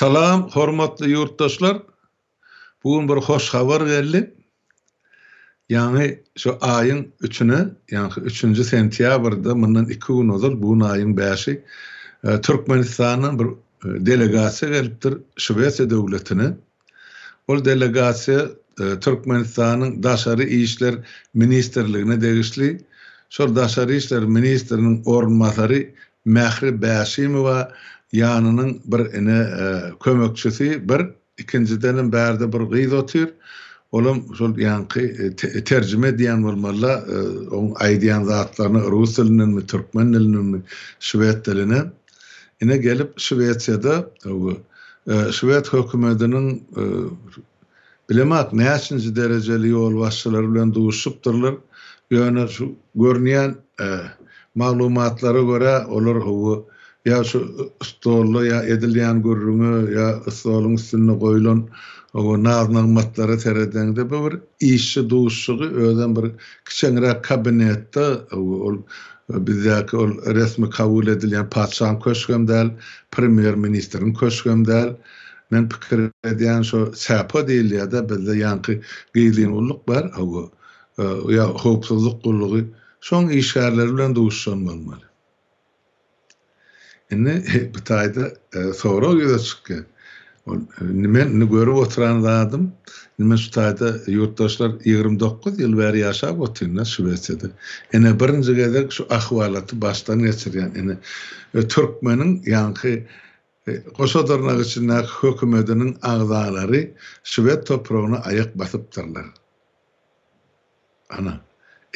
Salam hormatly ýurtdaşlar. Bu gün bir hoş habar geldi. Ýaňy şu aýyň üçüne, ýaňky üçünji sentýabrda mundan iki gün ozal, bu gün aýyň bäşi, Türkmenistandan bir delegasiýa gelipdir Şwesiýa döwletine. Ol delegasiýa Türkmenistanyň Daşary işler ministrligine degişli. Şol Daşary işler ministriniň orunbasary Mähri Bäşimowa ýanynyň bir ine kömekçisi bir, ikinjidenem bärde bir gyz otyr. Olam şol ýaňky terjime edýän bolmaly-da, oň aýdýan zatlaryny rus dilindenmi, türkmen dilindenmi şwed diline. Ine gelip Şwesiýada şwed hökümetiniň bilemok näçinji derejeli ýolbaşçylary bilen duşupdyrlar. Ýöne şu görünýän maglumatlara görä olar hawa ýa şu stolda ýa edilýän gürrüňe ýa stoluň üstünde goýlan hawa naz-nygmatlara seredeňde bu bir işçi duşuşygy özem bir kiçeňräk kabinetde hawa ol Bizdäki ol resmi kabul edilýän patyşaň köşgem däl, premýer-ministriň köşgem däl. Men pikir edýän şo SÄPO diýilýär-de, bizde ýaňky gizlin gulluk bar, hawa, ýa howpsuzlyk gullugy, şoň işgärleri bilen duşuşan bolmaly. Indi bu taýda sorag ýüze çykýar. Ol indi men indi görüp oturan zadym, indi men şu taýda ýurtdaşlar 29 ýyl bäri ýaşap otyryn-da Şwesiýada. Ine birinji gezek şu ahwalaty başdan geçirýän. Ine türkmeniň ýaňky goşa dyrnak içindäki hökümediniň agzalary şwed topragyna aýak basypdyrlar. Ana,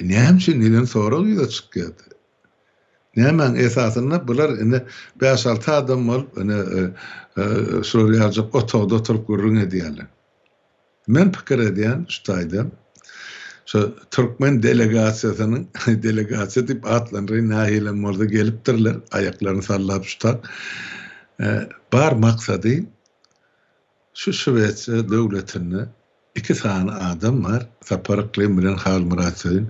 näme üçin diýlen sorag ýüze çykýardy. Nämäň esasynda bular indi bäş-alty adam bolup, ine, şular ýaljak otagda oturyp gürrüň edýärler. Men pikir edýän şu taýda, şu türkmen delegasiýasynyň, delegasiýa diýip atlandyraýyn, nähilem bolsa gelipdirler, aýaklaryny sallap şu tak. Bar maksady şu Şwesiýa döwletinde Iki sany adam bar, Sapar Yklym bilen Halmyrat Söýün.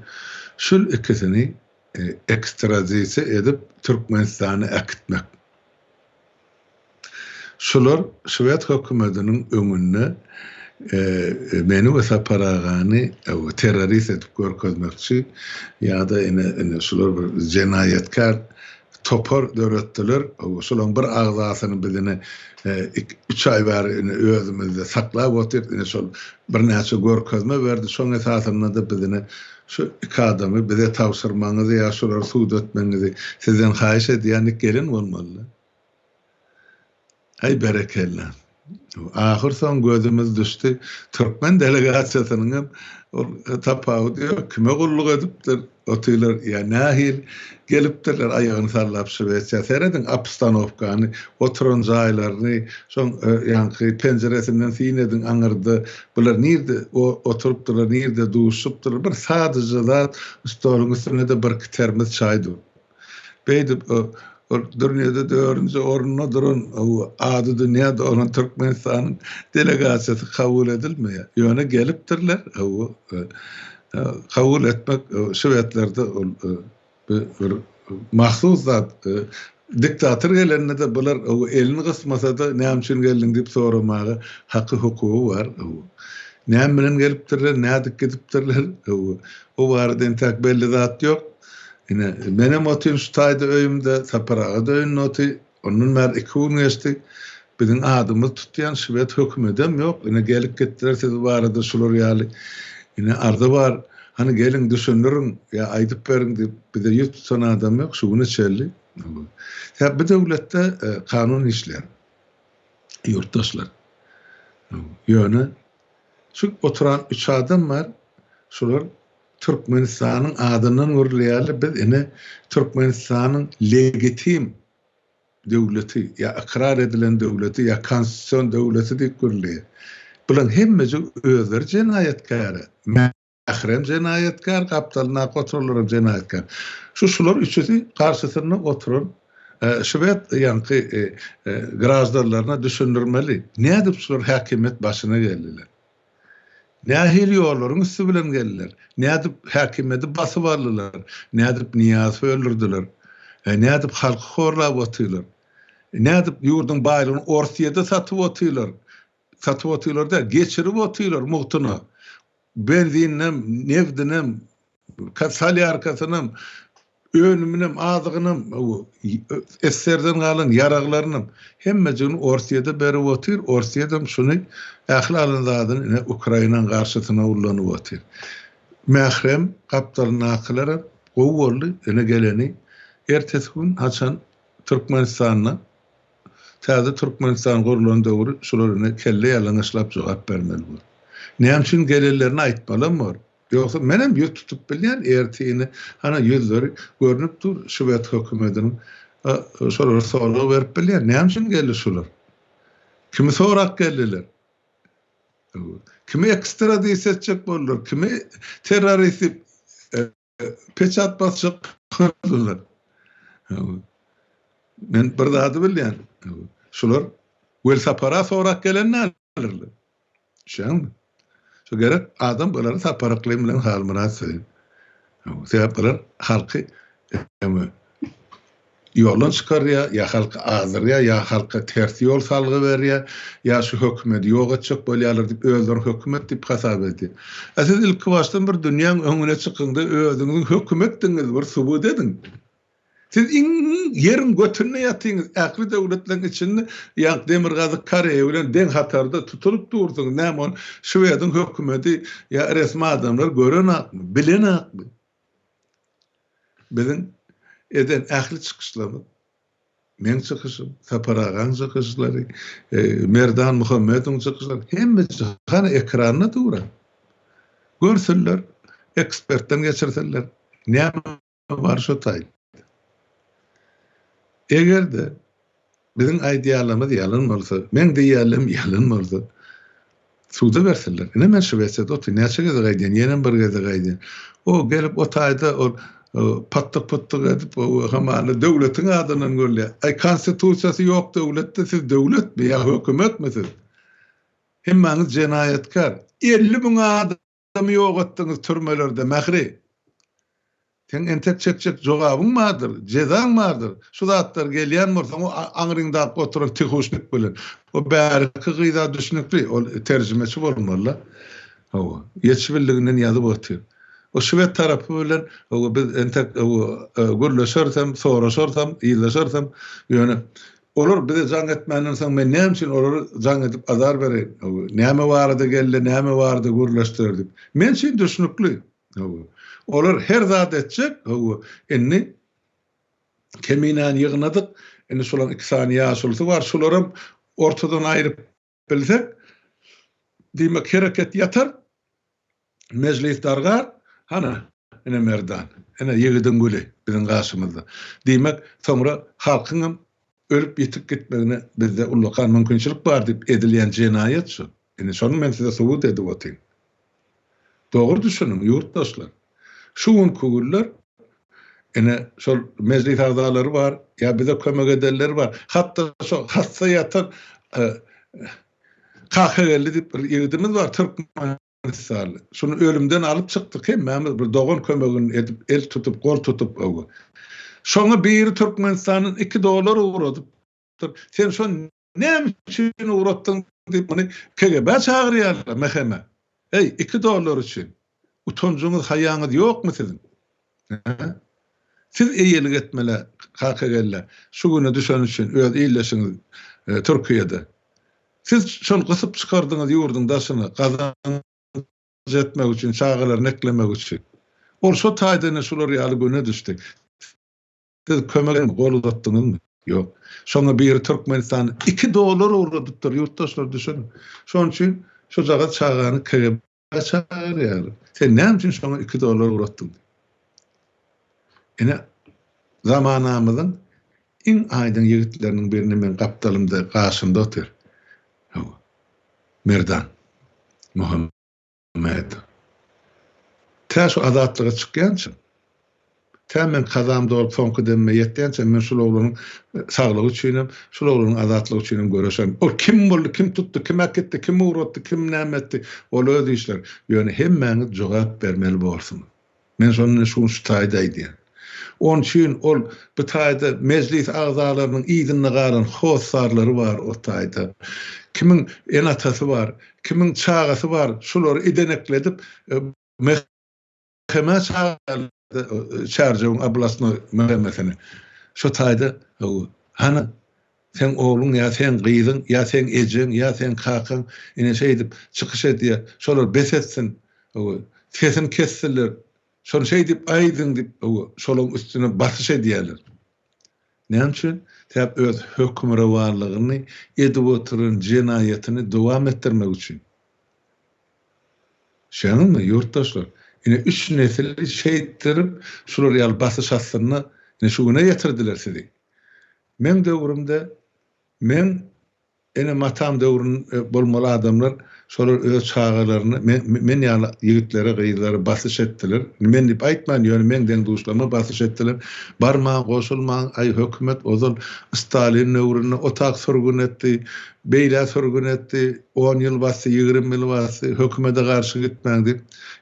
Şul ikisini ekstradisiýa edip Türkmenistana äkitmek. Şular şwed hökümetiniň öňünde meni we Sapar agany terrorist edip görkezmekçi ýa-da ine ine şular bir jenaýatkär topar döretdiler. Şolaryň bir agzasyny biz ine üç aý bäri ine özümizde saklap otyrys. Ine şol birnäçe görkezme berdi. Şoň esasynda-da biz ine şu iki adamy bize tabşyrmagyňyzy ýa şolary sud etmegiňizi sizden haýyş edýändik gelen bolmaly. Aý berekella. Ahyr soň gözümiz düşdi. Türkmen delegasiýasynyň hem ol tapawudy ýok. Kime gulluk edipdir otylar ýa nähili gelipdirler aýagyny sallap Şwesiýa. Serediň obstanowkany, oturan jaýlaryny, şoň ýaňky penjiresinden syn ediň aňyrda bular nirde oturypdyrlar, nirde duşupdyrlar. Bir sadaja zat stoluň üstünde-de birki termos çaý dur. Beýdip, ol dünýede dördünji orunda duran, ady dünýä dolan Türkmenistanyň delegasiýasy kabul edilmeýär. Ýöne gelipdirler, kabul etmek şwetlerde ol bir mahsus zat. Diktator gelende-de bular elini gysmasa-da näme üçin geldiň diýip soramaga haky-hukugy bar. Näme bilen gelipdirler, nädip gidipdirler, o barada entäk belli zat ýok. Ine, menem otyryn şu taýda öýümde, Sapar aga-da öýünde otyr. Ondan bäri iki gün geçdi. Biziň adymyzy tutýan şwed hökümedem ýok. Ine, gelip gitdiler siz barada şular ýaly. Ine, arza bar. Hany geliň, düşündiriň ýa aýdyp beriň diýip, bize ýüz tutan adam ýok şu güne çenli. Sebäbi bu döwletde kanun işleýär. Ýurtdaşlar. Ýöne şu oturan üç adam bar. Şular Türkmenistanyň adyndan gürleýärler, biz ine Türkmenistanyň legitim döwleti ýa ykrar edilen döwleti ýa konstitusion döwleti diýip gürleýär. Bularyň hemmejigi özleri jenaýatkär. Mährem jenaýatkär, gapdalyndaky oturanlaram jenaýatkär. Şu şular üçüsi garşysynda oturan şwed ýaňky graždanlaryna düşündirmeli. Nädip şular häkimiýet başyna geldiler? Nähili ýollaryň üsti bilen geldiler? Nädip häkimiýeti basyp aldylar? Nädip Nyýazowy öldürdiler? Nädip halky horlap otyrlar? Nädip ýurduň baýlygyny Orsýede satyp otyrlar. Satyp otyrlar däl, geçirip otyrlar mugtuna. Benzininem, nebdinem, solýarkasynam, önüminem, azygynam, SSR-den galan ýaraglarynam hemmejigini Orsýede berip otyr. Orsýedem şuny ähli alan zadyny ine Ukrainanyň garşysyna ullanyp otyr. Mährem gapdalyndakylaram gowy boldy ine geleni. Ertesi gün haçan Türkmenistanda täze Türkmenistan gurlan döwri şular ine kelle ýalaňaçlap jogap bermeli bor. Näme üçin gelenlerini aýtmalam bor. Ýogsa menem ýüz tutup bilýän ertini hana ýüzleri görnüp dur şwed hökümediniň şolara sorag berip bilýän. Näme üçin geldi şular? Kimi sorap geldiler? Kimi ekstradisiýa etjek boldular? Kimi terrorist diýip peçat basjak boldular? Men bir zady bilýän. Şular Welsapara sorap gelen däldirler. Düşýäňmi? Şu gerek adam bulary Sapar Yklym bilen Halmyrat Söýün. Sebäp bular halky ýoldan çykarýar, ýa halky azdyrýar, ýa halka ters ýol salgy berýär, ýa şu hökümeti ýok etjek bolýarlar diýip özlerini hökümet diýip hasap edýär. A siz ilki başdan bir dünýäň öňüne çykyňda özüňiziň hökümetdigiňizi bir subut ediň. Siz iň ýeriň götünde ýatyňyz, ähli döwletleriň içinde ýa Demirgazyk Koreýa bilen deň hatarda tutulyp dursuňyz. Näme ony Şwediň hökümeti ýa resmi adamlar görenakmy, bilenakmy? Biziň eden ähli çykyşlarymyz, meň çykyşym, Sapar agaň çykyşlary, Merdan Muhammedowyň çykyşlary hemmesi hany ekranda dur-a. Görsünler, ekspertden geçirsinler. Näme bar şo taýda. Eger-de biziň aýdýanlarymyz ýalan bolsa, meň diýýänlerim ýalan bolsa, suda bersinler. Ine men Şwesiýada otyryn, näçe gezek aýdýan, ýenem bir gezek aýdýan. O gelip o taýda ol patdyk-putdyk edip, hamana döwletiň adyndan görülýär. Aý konstitusiýasy ýok döwletde siz döwletmi ýa hökümetmi siz? Hemmäňiz jenaýatkär. 50 müň adamy ýok etdiňiz türmelerde, Mähri. Seň entek çekjek jogabyň bardyr, jezaň bardyr. Şu zatlar gelýän bolsaň o aňryňdaky oturan tihuşnik bilen. O bäriki gyza düşnükli, ol terjimeçi bolmaly-da. Hawa, ýetişibildiginden ýazyp otyr. O şwed tarapy bilen hawa biz entek hawa gürleşerisem, soraşarysam, yzlaşarysam, ýöne olar bize jaň etmänden soň men näme üçin olara jaň edip azar bereýin? Hawa, näme barada geldi, näme barada gürleşdiler diýip. Men üçin düşnükli. Hawa. Olar her zat etjek, hawa. Indi Keminäni ýygnadyk. Indi şolaryň iki sany ýaşulusy bar. Şularam ortadan aýryp bilsek, diýmek hereket ýatar. Mejlis dargar. Hana, ine Merdan. Ine ýigidiň güli biziň garşymyzda. Diýmek, soňra halkyňam ölüp ýitip gitmegine bizde ullakan mümkinçilik bar diýip edilýän jenaýat şu. Indi şony men size subut edip otyryn. Dogry düşüniň, ýurtdaşlar. Şu günki günler ine şol mejlis agzalary bar, ýa bize kömek edenler bar. Hatda şo hassa ýatan Kakageldi diýip bir ýigidimiz bar türkmenistanly. Şuny ölümden alyp çykdyk hemmämiz bir dogan kömegini edip, el tutup, gol tutup öwü. Şoňa biri Türkmenistandan 2 dollar ugradypdyr. Sen şony Näme üçin ugratdyň diýip muny KGB-ä çagyrýarlar, MHM-e. Eý, iki dollar üçin. Utanjyňyz, haýaňyz ýokmy siziň? Hä? Siz eýelik etmeli Kakagellä şu güne düşeni üçin öz ildeşiňiz Türkiýede. Siz şony gysyp çykardyňyz ýurduň daşyna, gazanç etmek üçin, çagalaryny eklemek üçin. Ol şo taýda ine şular ýaly güne düşdi. Siz kömek gol uzatdyňyzmy? Ýok. Şoňa biri Türkmenistanda 2 dollar ugradypdyr, ýurtdaşlar düşüniň. Şonuň üçin şojagaz çagany KGB çagyrýarlar. Sen näme üçin şoňa 2 dollar ugratdyň? Ine, zamanamyzyň iň aýdyň ýigitleriniň birini men gapdalymda, gaşymda otyr. Hawa. Merdan. Muhammet. Mäd. Tä şu azatlyga çykýança, tä men kazam dolup soňky demime ýetýänçä men şul oglanyň saglygy üçinem, şul oglanyň azatlygy üçinem göreşerin. Ol kim boldy, kim tutdy, kim äkitdi, kim ugratdy, kim näme etdi, ol öz işleri. Ýöne hemmäňiz jogap bermeli borsuňyz. Men şony şu gün şu taýda aýdýan. Onuň üçin ol bu taýda mejlis agzalarynyň yzynda galan hossarlary bar o taýda. Kimiň ene-atasy bar, kimiň çagasy bar, şulary idenekledip MHM çagyrýarlar Çärjewiň oblastnoý MHM-sine. Şo taýda hany seň ogluň ýa seň gyzyň ýa seň ejeň ýa seň kakaň ine şeýdip çykyş edýär, şolar bes etsin, sesini kessinler, Şony şeý diýip aýdyň diýip, şolaryň üstüne basyş edýärler. Näme üçin? Sebäp öz hökmürowanlygyny, edip oturan jenaýatyny dowam etdirmek üçin. Düşýäňizmi, ýurtdaşlar? Ine, üç nesili şeýtdirip, şular ýaly basyş astynda ine şu güne getirdiler sizi. Meň döwrümde meň Enem-atam döwründe bolmaly adamlar şolar öz çagalaryny men ýaly ýigitlere, gyzlara basyş etdiler. Indi men diýip aýtman, ýöne meň deň-duşlaryma basyş etdiler. Barmaň, goşulmaň, aý hökümet ozal Stalin döwründe otak sürgün etdi, beýlä sürgün etdi, on ýyl basdy, 20 ýyl basdy, hökümete garşy gitmäň diýip,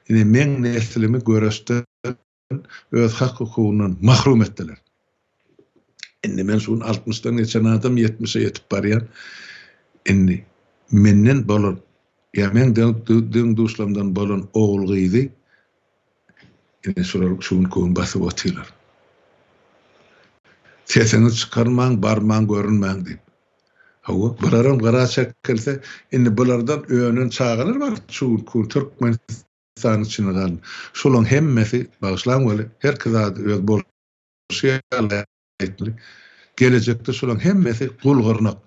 ine meň neslimi göreşden öz hak-hukugyndan mahrum etdiler. Indi men şu gün altmyşdan geçen adam, ýetmişe ýetip barýan. Indi menden bolan, ýa meň deň-duşlarymdan bolan ogul-gyzy indi şular şu günki gün basyp otyrlar. Sesiňizi çykarmaň, barmaň, görünmäň diýip. Hawa, bularam gyra çekilse, indi bulardan önen çagalar bar şu günki gün Türkmen Türkmenistanyň içinde galan. Şolaň hemmesi, bagyşlaň weli, herki zady öz bolşy ýaly aýtmaly. Gelejekde şolaň hemmesi gul-gyrnak.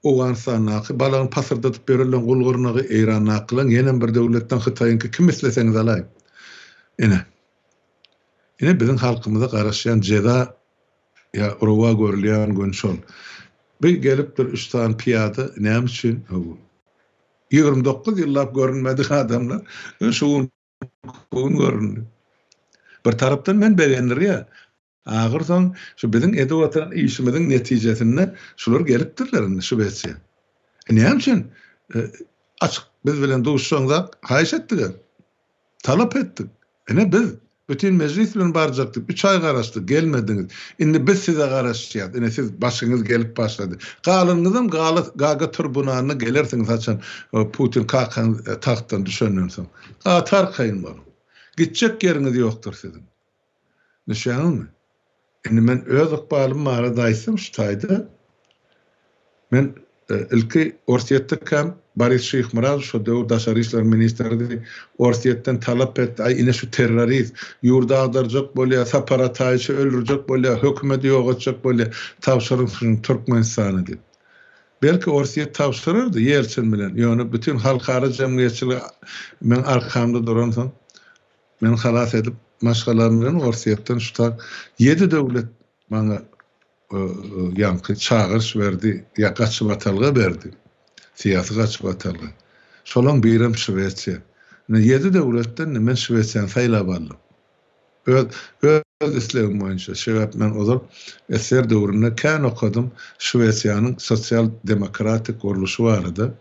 Owganystandaky balagyny pasyrdadyp ýörenleň gul-gyrnagy, Eýrandakylaň, ýenem bir döwletden Hytaýyňky kim isleseňiz alaýyň. Ine. Ine biziň halkymyza garaşýan jeza ýa rowa görülýän gün şol. Bir gelipdir üç sany pyýada, näme üçin? 29 ýyllap görünmedik adamlar şu gün gün göründi. Bir tarapdan men begendirýär. Ahyrsoň şu biziň edip oturan işimiziň netijesinde şular gelipdirler indi Şwesiýa. E, näme üçin e, açyk biz bilen duşuşaňzak haýyş etdiler. Talap etdik. Ine biz bütin mejlis bilen barjak diýip 3 aý garaşdyk, gelmediňiz. Indi biz size garaşýas. Ine siz başyňyz gelip başlady. Galanyňyzam Gala Gaga tribunanyna gelersiňiz haçan e, Putin kakaňyz e, tagtdan düşenden soň. Gaty arkaýyn boluň. Gitjek ýeriňiz ýokdur siziň. Düşýäňizmi? Indi men öz ykbalym barada aýtsam şu taýda men e, ilki Orsýetdekäm Boris Şyhmyradow şo döwür daşary işler ministridi. Orsýetden talap etdi, aý ine şu terrorist, ýurdy agdarjak bolýar, Sapar Ataýewiçi öldürjek bolýar, hökümeti ýok etjek bolýar, tabşyryň şuny Türkmenistana diýip. Belki Orsýet tabşyrardy Ýelçin bilen, ýöne bütin halkara jemgyýetçiligi meň arkamda duransoň, Meni halas edip, maşgalam bilen Orsýetden şu tak ýedi döwlet maňa ýaňky çagyryş berdi, ýa gaçybatalga berdi. Syýasy gaçybatalga. Şolaň birem Şwesiýa. Ine ýedi döwletden men Şwesiýany saýlap aldym. Öz öz islegim boýunça. Sebäp men ozal SSR döwründe kän okadym Şwesiýanyň sosial demokratik gurluşy barada.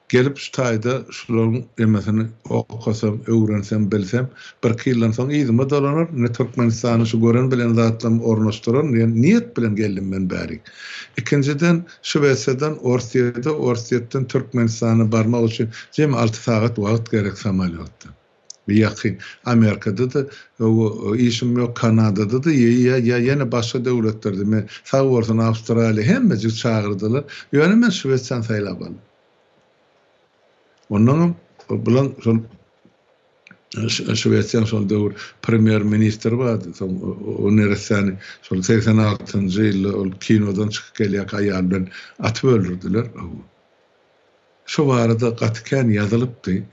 Gelip şu taýda şularyň emesini okasam, öwrensem, bilsem, birki ýyldan soň yzyma dolanar, ine Türkmenistana şu gören bilen zatlarymy ornaşdyraryn diýen niýet bilen geldim men bärik. Ikinjiden, Şwesiýadan Orsýete, Orsýetden Türkmenistana barmak üçin jemi alty sagat wagt gerek samolýotda. Bu ýakyn. Amerikada-da işim ýok, Kanadada-da ýa ýene başga döwletlerde men sag bolsun Awstraliýa hemmejik çagyrdylar. Ýöne men Şwesiýany saýlap aldym. Ondanam bulan şol Şwesiýanyň şol döwür premýer ministri bardy. Soň o neressäni şol 86-njy ýylda ol kinodan çykyp gelýärkä aýaly bilen atyp öldürdiler. Şu barada gaty kän ýazylypdy.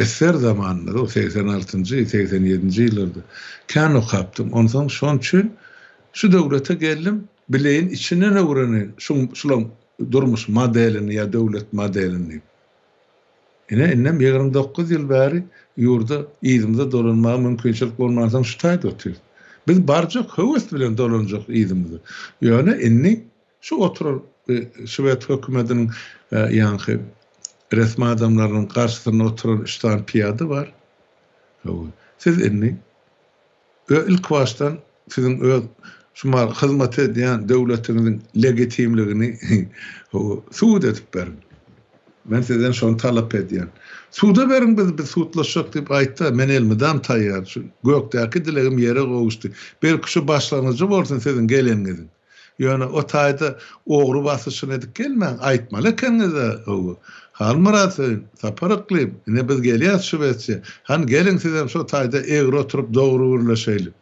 SSR zamanynda, o 86-njy, 87-nji ýyllarda kän okapdym. Onsoň şoň üçin şu döwlete geldim, bileýin, içinden öwreneýin şuň şulaň durmuş modelini ýa döwlet modelini diýip. Ine, indem 29 ýyl bäri ýurda yzymyza dolanmaga mümkinçilik bolmansoň şu taýda otyrys. Biz barjak, höwes bilen dolanjak yzymyza. Ýöne indi Şu oturan şwed hökümetiniň ýaňky resmi adamlarynyň garşysynda oturan üç sany pyýada bar. Hawa. Siz indi Ilk başdan siziň öz şu mal hyzmat edýän döwletiňiziň legitimligini subut edip beriň. Men sizden şony talap edýän. Suda beriň bizi, biz sudlaşjak diýip aýtsa, men elmydam taýýar. Şu gökdäki dilegim ýere gowuşdy. Belki şu başlangyjy bolsun siziň geleniňiziň. Ýöne o taýda ogry basyşyny edip gelmäň, aýtmaly ekeniňiz-ä, hawa. Halmyrat Söýün, Sapar Yklym, ine biz gelýäs Şwesiýa. Hany geliň sizem şo taýda egri oturyp dogry gürleşeýli.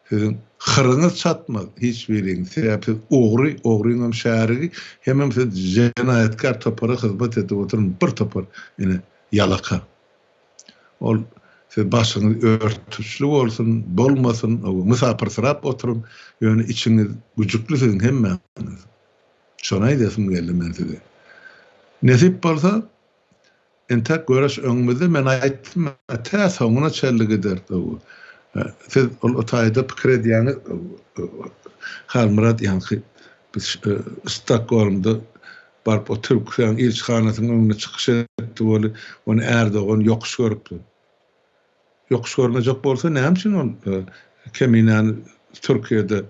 Siziň hyryňyz çatmaz hiç biriňiz. Sebäbi siz ogry, ogryňam şärigi, hemem siz jenaýatkär topara hyzmat edip oturan bir topar ine ýalaka. Ol siz başyňyz örtüçli bolsun, bolmasyn, mysapyrsyrap oturyň, ýöne içiňiz güjükli siziň hemmäňiz. Şony aýdasym geldi men size. Nesip bolsa, entek göreş öňümizde, men aýtdym, tä soňuna çenli gider. Siz ol taýda pikir edýäňiz, Halmyrat ýaňky biz Stokgolmda Baryp o Türkiýäniň ilçihanasynyň öňünde çykyş etdi weli, ony Ärdogan ýokuş görüpdir. Ýokuş görmejek bolsa näme üçin ol Keminäni Türkiýede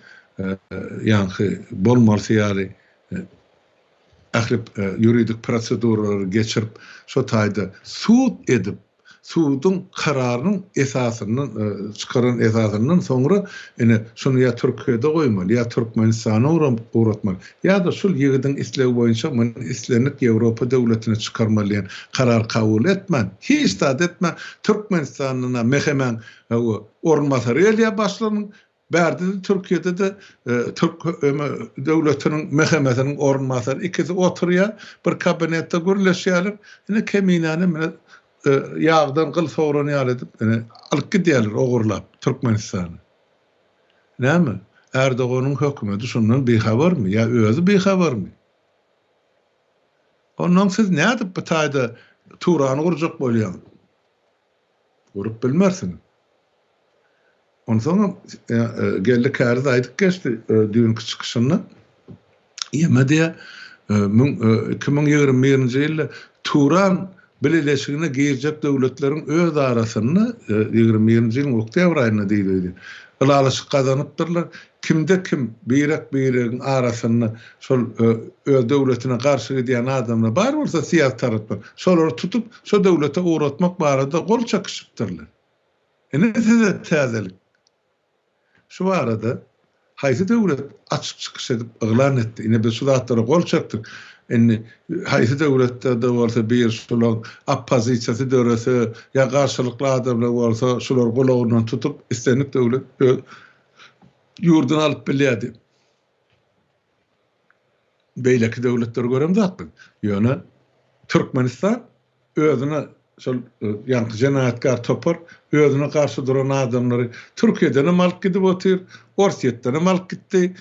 ýaňky bolmalysy ýaly ähli ýuridik proseduralary geçirip şo taýda sud edip Suduň kararynyň esasyndan, çykaran esasyndan soňra ine, şuny ýa Türkiýede goýmaly, ýa Türkmenistana ugratmaly, ýa-da şul ýigidiň islegi boýunça muny islendik Ýewropa döwletine çykarmaly diýen karar kabul etmän, hiç zat etmän, Türkmenistandan-a MHM-iň orunbasary gelýär başlygynyň, Bärde-de Türkiýede-de türk döwletiniň MHM-siniň orunbasary ikisi oturýar, bir kabinetde gürleşýärler. Ine Keminäni mine ýagdan gyl sogran ýaly edip ine alyp gidýärler ogurlap Türkmenistana. Näme, Erdoganyň hökümeti şundan bihabarmy ýa özi bihabarmy? Onnoň siz nädip bu taýda Turany gurjak bolýaňyz? Gurup bilmersiňiz. Onsoňam Geldi Käriz aýdyp geçdi düýnki çykyşynda, ýeme diýýär, 2021-nji ýylda Turan bileleşigine girjek döwletleriň öz arasynda, 21-nji ýylyň oktýabr aýynda diýdi, ylalaşyk gazanypdyrlar. Kimde-kim birek-biregiň arasynda şol öz döwletine garşy gidýän adamlar bar bolsa syýasy tarapdan, şolary tutup, şo döwlete ugratmak barada gol çekişipdirler. Ine size täzelik. Şu barada haýsy döwlet açyk çykyş edip yglan etdi? Ine biz şu zatlara gol çekdik. Indi haýsy döwletde-de bolsa bir şulaň oppozisiýasy dörese ýa garşylykly adamlar bolsa şulary gulagyndan tutup islendik döwlet öz ýurduna alyp bilýärdi. Beýleki döwletleri göremzok biz. Ýöne Türkmenistan özüne şol ýaňky jenaýatkär topar özüne garşy duran adamlary Türkiýedenem alyp gidip otyr, Orsýetdenem alyp gitdi,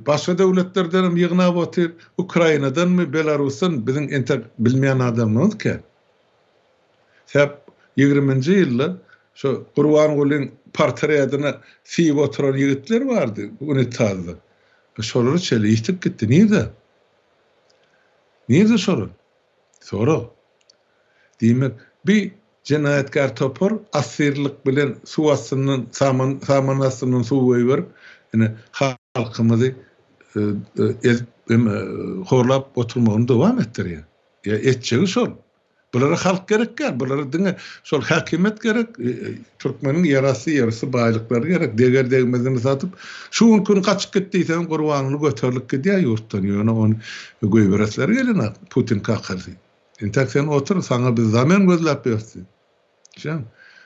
başga döwletlerdenem ýygnap otyr, Ukrainadanmy, Belarusdan biziň entek bilmeýän adamlarymyz kän. Sebäp ýigriminji ýylda şo Gurbangulyň portretine siýip oturan ýigitler bardy unitazda. Şolar çeli ýitip gitdi. Nirde? Nirde şolar? Sorag. Diýmek, bi jenaýatkär topar assyrlyk bilen suw astyndan saman saman astyndan suw goýberip, ine, halkymyzy ezip hem horlap oturmagyny dowam etdirýär. Ýa etjegi şol. Bulara halk gerek däl, bulara diňe şol häkimiýet gerek, türkmeniň ýerasty, ýerüsti baýlyklary gerek, deger-degmezini satyp, şu günki gün gaçyp git diýseň Gurbanguly göterilip gidýär ýurtdan, ýöne ony goýberesleri gelenok Putin kakasy. Entäk sen otur, saňa biz zamen gözläp ýörüs diýip. Düşýäňmi?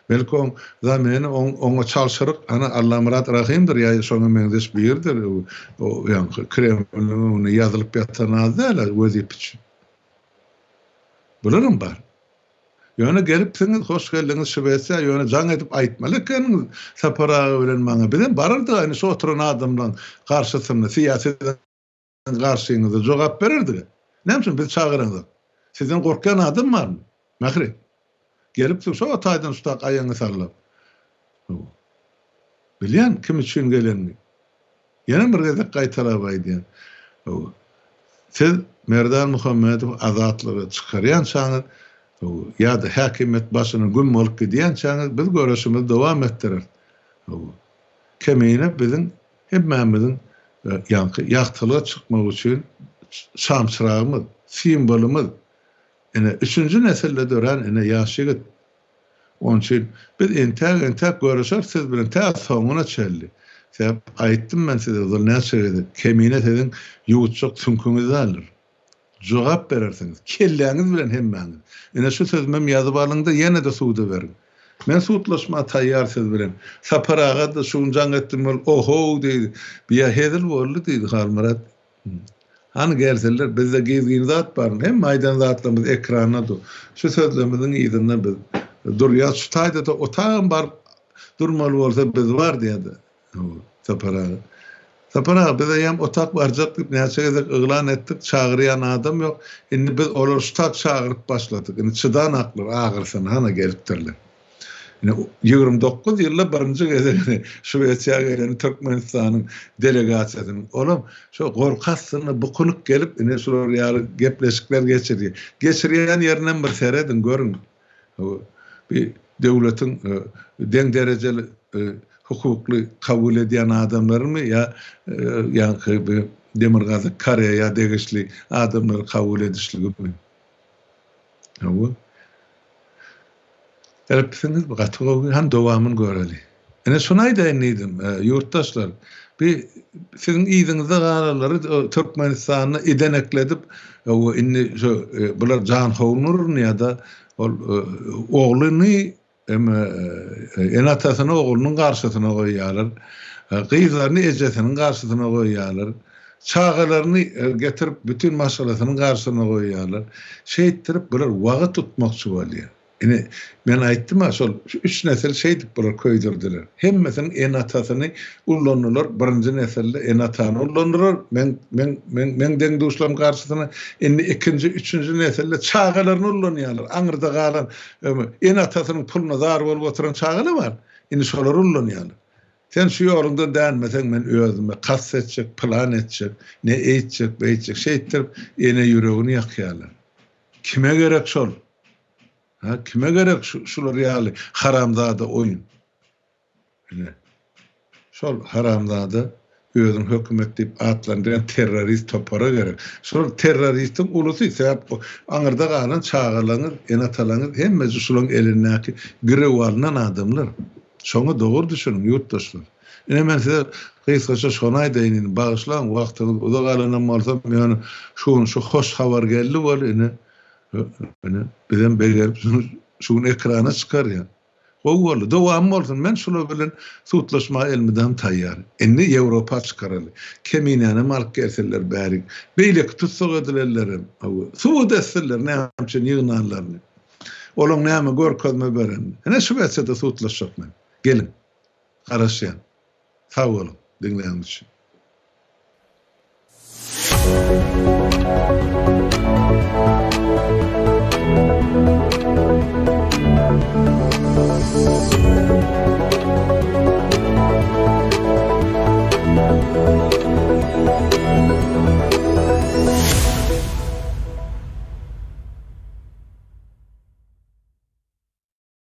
Belki oň zameni oň oňa çalşyryk ana Allamyrat Rahymdyr ýa şoňa meňzeş biridir, o ýaňky Kremliň öňünde ýazylyp ýatan az däl-ä wezipe üçin. Bularam bar. Ýöne gelipsiňiz, hoş geldiňiz Şwesiýa, ýöne jaň edip aýtmaly ekeniňiz Sapar aga bilen maňa. Bizem barardyk indi şu oturan adamlaň garşysynda, syýasy garşyňyzda jogap bererdik. Näme üçin bizi çagyraňzok? Sizden gorkýan adam barmy? Mähri. Gelipsiň şo taýdan şu tak aýagyňy sallap. Bilýän kim üçin gelenini. Ýene bir gezek gaýtalap aýdýan. Siz Merdan Muhammedowy azatlyga çykarýançaňyz ýa-da häkimiýet başyna güm bolup gidýänçäňiz biz göreşimizi dowam etdireris. Kemine biziň hemmämiziň ýaňky ýagtylyga çykmak üçin şamçyragymyz, simwolymyz. Ine, üçünji nesilde dörän ine ýaş ýigit. Onuň üçin biz entäk-entäk göreşeris siz bilen tä soňuna çenli. Sebäp aýtdym men size ozal näçe gezek, Kemine siziň ýuwutjak süňküňiz däldir. Jogap berersiňiz. Kelläňiz bilen hemmäňiz. Ine şu sözümem ýazyp alyň-da ýene-de suda beriň. Men sudlaşma taýýar siz bilen. Sapar aga-da şu gün jaň etdim ol ohow diýdi. Biýa hezil boldy diýdi Halmyrat. Hany gelseler bizde gizgin zat barmy? Hemme aýdan zatlarymyz ekranda dur. Şu sözlerimiziň yzynda biz durýas. Şu taýda-da otagam baryp durmaly bolsa biz bar diýýär. Sapar aga. Sapar aga, biz eýýäm otag barjak diýip näçe gezek yglan etdik, çagyrýan adam ýok. Indi biz olary şu tak çagyryp başladyk. Indi çydanaklar agyrsyna hana gelipdirler. Indi 29 ýylda birinji gezek Şwesiýa gelen Türkmenistanyň delegasiýasynyň. Olam şo gorky astynda bukunyp gelip, ine şular ýaly gepleşikler geçirýär. Geçirýän ýerinem bir serediň, görüň. Bir döwletiň deň derejeli hukukly kabul edýän adamlarymy ýa ýaňky bir Demirgazyk Koreýa degişli adamlary kabul edişligimi? Hawa. Beripsiňiz, bu gaty gowy. Hany dowamyny göreli. Ine şuny aýdaýyn diýdim, ýurtdaşlar. Bir siziň yzyňyzda galanlary Türkmenistanda idenekledip, indi şu bular janhowluna urunýar-da, ol ogluny ene-atasyny oglunyň garşysyna goýýarlar. Gyzlaryny ejesiniň garşysyna goýýarlar. Çagalaryny getirip bütin maşgalasynyň garşysyna goýýarlar. Şeýtdirip bular wagyt tutmakçy bolýar. Ine, men aýtdym-a, şol şu üç nesil şeýdip bular köýdürdiler. Hemmesiniň ene-atasyny ullandylar, birinji nesilde ene-atany ullandylar, meň, meň, meň, meň deň-duşlarymyň garşysyna, indi ikinji, üçünji nesilde çagalaryny ullanýarlar. Aňyrda galan, ene-atasynyň puluna zar bolup oturan çagalar bar, indi şolary ullanýarlar. Sen şu ýoluňdan dänmeseň, men özüme kast etjek, pylan etjek, ne eýtjek, beýtjek, şeýtdirip ene ýüregini ýakýarlar. Kime gerek şol? Ha, kime gerek şu, şular ýaly haramzada oýun? Ine. Şol haramzada özüni hökümet diýip atlandyrýan terrorist topara gerek. Şol terroristiň ulusy, sebäp aňyrda galan çagalaryňyz, ene-atalaryňyz hemmesi şularyň elindäki girew alnan adamlar. Şoňa dogry düşüniň, ýurtdaşlar. Ine men size gysgaça şony aýdaýyn indi, bagyşlaň wagtyňyzy uzak alanam bolsam, ýöne şu gün şu hoş habar geldi weli ine, ine bizem begenip şuny şu gün ekrana çykarýas. Gowy boldy, dowamy bolsun, men şular bilen sudlaşmaga elmydam taýýar. Indi Ýewropa çykaraly. Keminänem alyp gelsinler bärik. Beýleki tussag edilenlerem, hawa, subut etsinler näme üçin ýygnanlaryny. Olaň näme görkezme berenini. Ine Şwesiýada sudlaşjak men. Geliň. Garaşýan. Sag boluň diňläniňiz üçin.